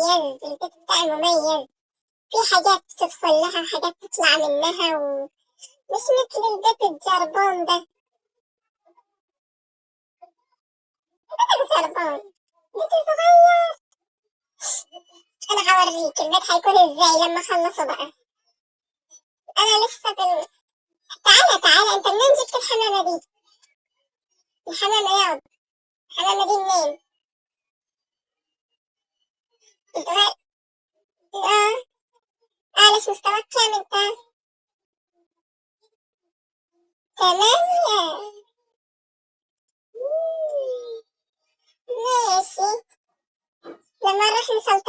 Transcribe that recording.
مميز، البيت بتاعي مميز، في حاجات تدخل لها وحاجات تطلع منها، ومش مثل البيت الجربان ده. بيتك جربان، بيت صغير. انا هوريك البيت هيكون ازاي لما اخلصه بقى. انا لسه تعالى تعالى، انت منين جبت الحمامة دي؟ الحمامة ياض، الحمامة دي منين؟ انت اه اه ليش مستواك كام انت؟ 8. ماشي، لما نروح نوصل